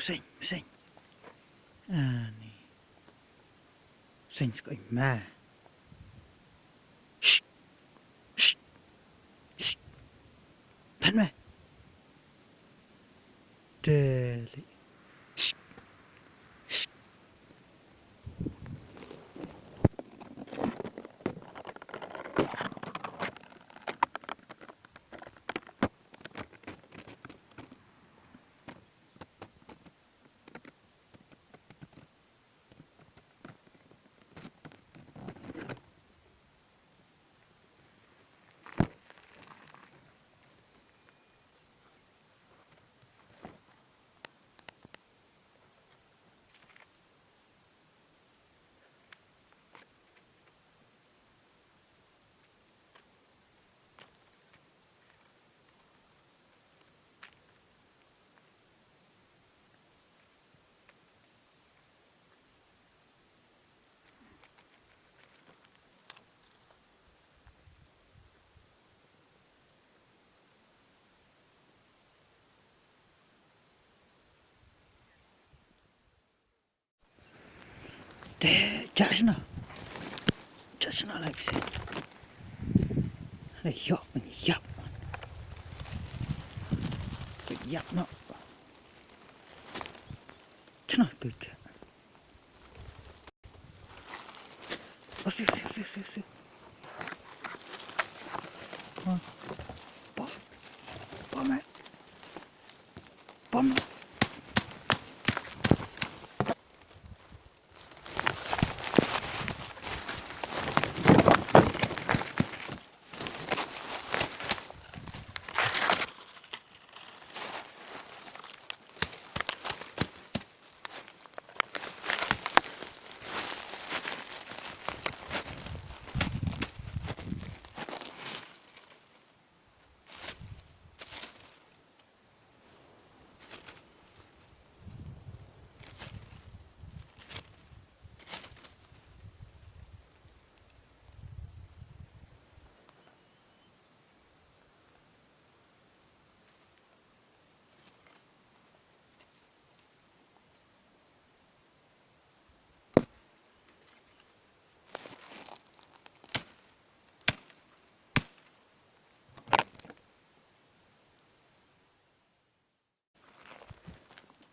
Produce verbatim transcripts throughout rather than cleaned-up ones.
Seng, seng. Ani. Seng, seng, ma. Shh. Shh. Shh. Phan me. Deli. Shh. Shh. Te, jah shna. Jah shna lai bisi. Hei, yo, yap. Yap no. Shna tu jah. Oh, si, si, si, si, si. Oh. Pa. Pa, mate. Pa, mate.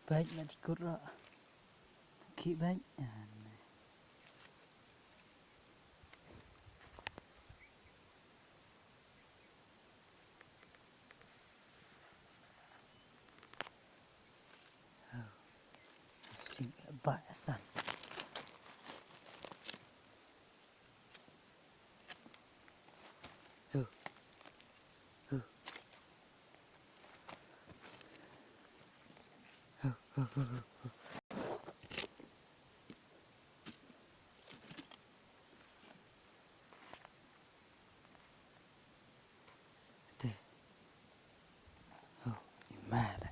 Bad na dikut ra. Ki bad. Sing ba san. Huh. Huh. Huh, huh, huh, huh, huh. Te. Oh, i ma da.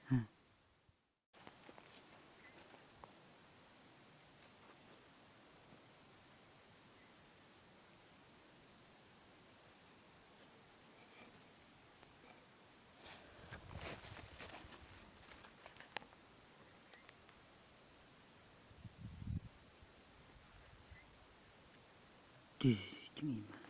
Hmm. Dih, jong i ma.